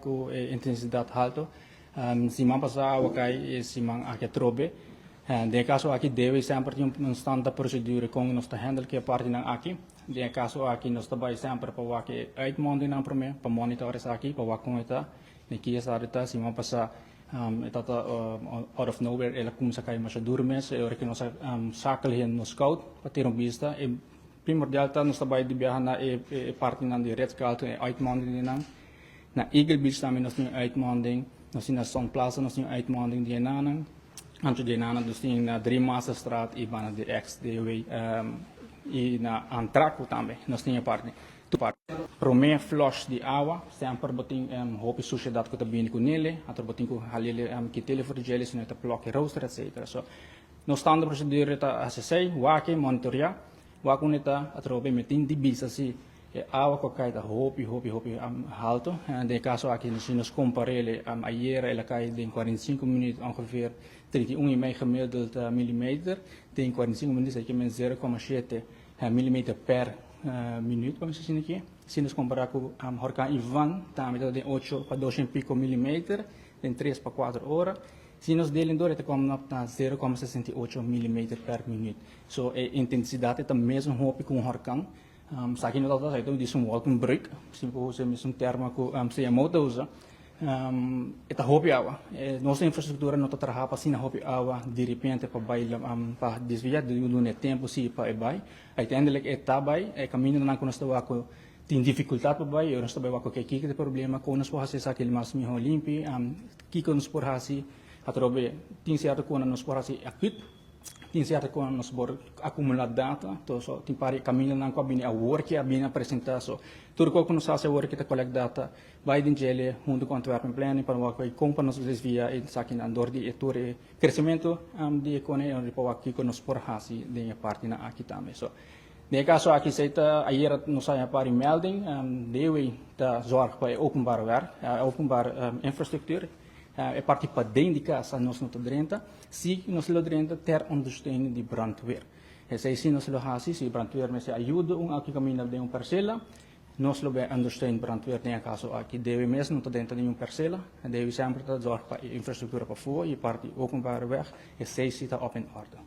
ku intensidat haltu. Siman pasá awa kai i siman aki atrobe. Den e kaso aki debe semper tin un standaard procedure kon nos ta handle ku e partinan aki. Den e kaso aki nos ta bai semper pa wak e uitmondingnan promé, pa monitor esaki, pa wak kon e ta, den ki estado e ta. Siman pasá e tabata out of nowhere el a kuminsá kai masha duru mes, e ora ku nos a saka hende nos scout pa tira un bista. E primordial ta nos ta bai di biaha na e partinan di Ritz Carlton, e uitmondingnan. Na Eagle Beach tambe nos tin un uitmonding, nos tin na Sun Plaza nos tin un uitmonding di e nanan. Anto di e nanan nos tin na Driemasterstraat i banda di ex DW i na Antraco tambe nos tin e parti. Tur parti. Prome flush di awa, semper bo tin hopi sushedat ku ta bini ku nele, anto bo tin ku halele kitele for di djele sino e ta plòk e rooster etcetera. So nos standaard procedure ta hasi esei, wak e, monitorea, wak unda e ta, atrobe mi tin di bisa si e awa ku a kai ta hopi hopi hopi haltu. Den e kaso aki si nos kompar'é ayera el a kai den 45 minüt ongeveer 31 i mei gemiddeld millimeter den 45 minüt, esaki men 0,7 millimeter per minüt, pa mi asina aki. Si nos kompará ku horkan Ivan, tambe ta den 8 pa 2 en piko millimeter den 3 pa 4 ora. Si nos delen dor, e ta kom op na 0,68 millimeter per minüt. So e intensidat ta mesun hopi ku un horkan. Esaki no tabata esaki ta un wolkenbreuk, si por usa e mesun termo ku CMO ta usa. E ta hopi awa. Nos infrastruktura no ta traha pa asina hopi awa direpente pa bai pa desvia, duna e tempu si pa e bai. Uiteindelijk e ta bai, e kamindanan ku nos ta wak ku tin difikultat pa bai, nos ta bai wak oke kiko ta e problema, kon nos por hasi esaki mas mihó limpi, kiko nos por hasi atrobe tin sierto kos nos por hasi akut. Tin sierto ku nos por akumulá data, to so tin par di kamindanan ku a bini awor ke a bini a presentá. So tur kos ku nos hasi awor ke ta kolèkt data bai den djele huntu ku Antwerpen Planning pa wak kon pa nos desviá esakinan dor di e tur e kresementu di e kone i pa wak kiko nos por hasi den e partinan aki tambe. So den e kaso aki esei ta ayera nos a haña par di melding, DW ta zòrg pa e openbare werk, e openbare infrastruktuur. E parti paden di kas nos no ta drenta. Si nos lo drenta ter ondersteuning di brandweer. Esei si nos lo hasi, si brandweer mester ayuda un aki kaminda den un persela, nos lo bay ondersteun brandweer den e kaso aki. Dewi mes no ta drenta den un persela, Dewi semper ta zorg pa e infrastruktura pafó i e parti openbare weg, esei si ta op in orde.